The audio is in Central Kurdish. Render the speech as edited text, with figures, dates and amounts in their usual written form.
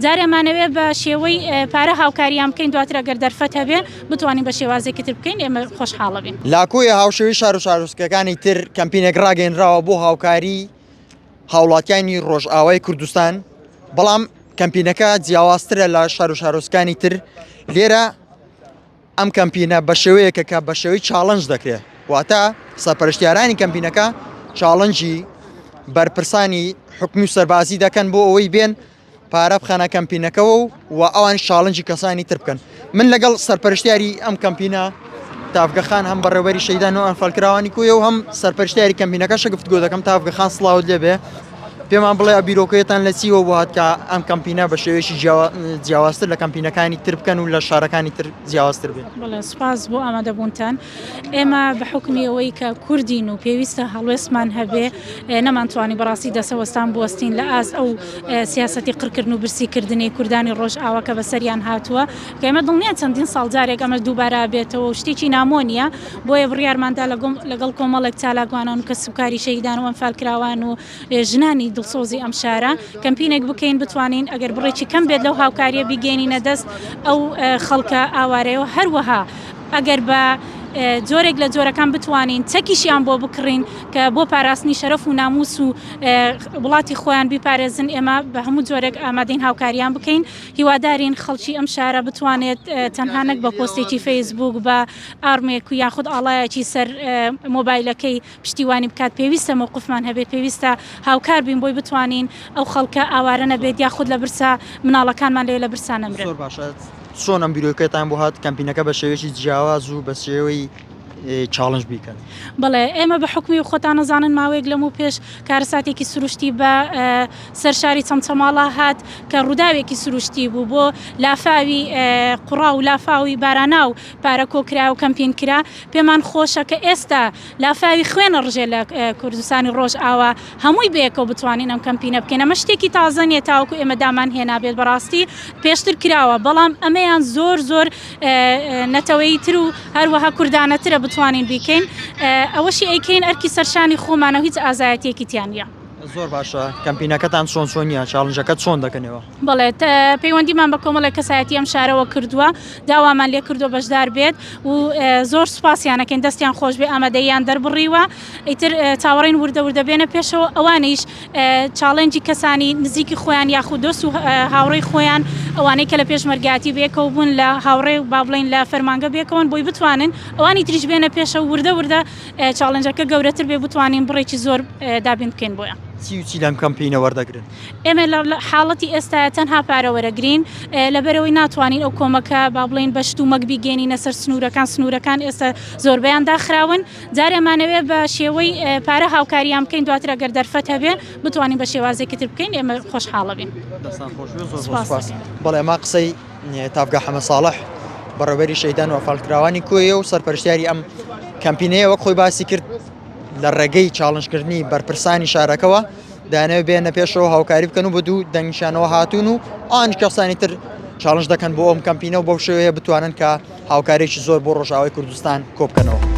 جارێ ئەمانەوێ بە شێوەی پارە هاوکاریان بکەین دواتر ئەگەر دەرفەت هەبێ بتوانین بە شێوازێکی تر بکەین ئێمە خۆشحاڵەبین. لە کۆیە هاوشێوەی شار و شارۆچکەکانی تر کەمپینێک ڕاگەیەنراوە بۆ هاوکاری هاوڵاتیانی ڕۆژئاوای کوردستان بەڵام کەمپینەکە جیاوازترە لە شار و شارۆچکانی تر لێرە ئەم کەمپینە بە شێوەیەکە کە بە شێوەی challenge دەکرێت واتە سەرپەرشتیارانی کەمپینەکە challenge ی بەرپرسانی حکومی و سەربازی دەکەن بۆ ئەوەی بێن پارە بخەنە کەمپینەکەوە و و ئەوان challenge ی کەسانی تر بکەن من لەگەڵ سەرپەرشتیاری ئەم کەمپینە تاڤگەخان هەم بەڕێوەری شەیدان و ئەنفالکراوانی کۆیە و هەم سەرپەرشتیاری کەمپینەکە گفتگۆ دەکەم تاڤگەخان سڵاوت لێبێ پێمان بڵێ بیرۆکەیەتان لە چیوە بۆ هات کە ئەم کەمپینە بە شێوەیەکی جیاوازتر لە کەمپینەکانی تر بکەن و لە شارەکانی تر جیاوازتر بێت؟ بەڵێ سوپاس بۆ ئامادەبوونتان. ئێمە بە حوکمی ئەوەی کە کوردین و پێویستە هەڵوێستمان هەبێ نەمانتوانی بەڕاستی دەسەوەستان بوەستین لە ئاست ئەو سیاسەتی قڕکردن و برسیکردنەی کوردانی ڕۆژئاوا کە بەسەریان هاتووە کە ئێمە دڵنیان چەندین ساڵ جارێک ئەمە دووبارە بێتەوە و شتێکی نامۆ نییە بۆیە بڕیارماندا لەگەڵ کۆمەڵێک چالاکوانان و کەسوکاری شەهیدان و ئەنفالکراوان و ژنانی دڵسۆزی ئەم شارە کەمپینێک بکەین بتوانین ئەگەر بڕێکی کەم بێت لەو هاوکاریە بیگەینینە دەست ئەو خەڵکە ئاوارەیەوە هەروەها ئەگەر بە جۆرێک لە جۆرەکان بتوانین چەکیشیان بۆ بکڕین کە بۆ پاراستنی شەرەف و ناموس و وڵاتی خۆیان بیپارێزن ئێمە بە هەموو جۆرێک ئامادەین هاوکاریان بکەین هیوادارین خەڵکی ئەم شارە بتوانێت تەنها نەک بە پۆستێکی فەیسبوک بە ئارمێک و یاخود ئاڵایەکی سەر مۆبایلەکەی پشتیوانی بکات پێویستە مەوقفمان هەبێت پێویستە هاوکار بین بۆی بتوانین ئەو خەڵکە ئاوارە نەبێت یاخود لە برسا مناڵەکانمان لێ لە برسا نەمرن. زۆر باشە چۆن ئەم بیرۆکەتان بۆ هات کەمپینەکە بە شێوەیەکی جیاواز و بە شێوەی challenge بیکەن؟ بەڵێ ئێمە بە حوکمی خۆتان ئەزانن ماوەیەک لەمەو پێش کارەساتێکی سروشتی بە سەر شاری چەمچەماڵا هات کە ڕووداوێکی سروشتی بوو بۆ لافاوی قوڕا و لافاوی باراناو پارە کۆکرا و کەمپین کرا پێمان خۆشە کە ئێستا لافاوی خوێن ئەڕژێ لە کوردستانی ڕۆژئاوا هەمووی بەیەکەوە بتوانین ئەم کەمپینە بکەین ئەمە شتێکی تازە نییە تاوەکو ئێمە دامان هێنابێت بەڕاستی پێشتر کراوە بەڵام ئەمەیان زۆر زۆر نەتەوەیی تر و هەروەها کوردانەترە بتوانین بیکەین ئەوەشی ئەیکەین ئەرکی سەرشانی خۆمانە و هیچ ئازایەتیەکی تیا نییە. زۆر باشە کەمپینەکەتان چۆن چۆنیە challenge ەکە چۆن دەکەنەوە؟ بەڵێ پەیوەندیمان بە کۆمەڵێک کەسایەتی ئەم شارەوە کردووە داوامان لێ کردووە بەشدار بێت و زۆر سوپاسیانەکەین دەستیان خۆش بێ ئامادەیان دەربڕیوە ئیتر چاوەڕێین وردە وردە بێنە پێشەوە ئەوانیش challenge ی کەسانی نزیکی خۆیان یاخود دۆست و هاوڕێی خۆیان ئەوانەی کە لە پێشمەرگاتی بێکەوە بوون لە هاوڕێ با بڵین لە فەرمانگە بێکەوەن بۆی بتوانن ئەوانی تریش بێنە پێشەوە وردە وردە challenge ەکە گەورەتر بێ بتوانین بڕێکی زۆر دابین بکەین بۆیان. چی و چی لەم کەمپینە وەردەگرن؟ ئێمە لە حاڵەتی ئێستا تەنها پارە وەرەگرین لەبەرەوەی ناتوانین ئەو کۆمەکە با بڵێین بە شتومەک بیگەینینە سەر سنوورەکان سنوورەکان ئێستا زۆربەیان داخراون جارێ ئەمانەوێ بە شێوەی پارە هاوکاریان بکەین دواتر ئەگەر دەرفەت هەبێ بتوانین بە شێوازێکی تر بکەین ئێمە خۆشحاڵە بین. دەستان خۆش بێ زۆر زۆر سوپاس. بەڵێ ئەمە قسەی تاڤگە حەمە ساڵح بەڕێوەبەری شەهیدان و ئەنفالکراوانی کۆیە و سەرپەرشتیاری ئەم کەمپینەیە وەک خۆی باسی کرد لە ڕێگەی challenge کردنی بەرپرسانی شارەکەوە دەیانەوێت بێنە پێشەوە هاوکاری بکەن و بە دوو دەنگشانەوە هاتوون و ئەوانیش کەسانی تر challenge دەکەن بۆ ئەم کەمپینە و بەو شێوەیە بتوانن کە هاوکارێکی زۆر بۆ ڕۆژاوای کوردستان کۆبکەنەوە.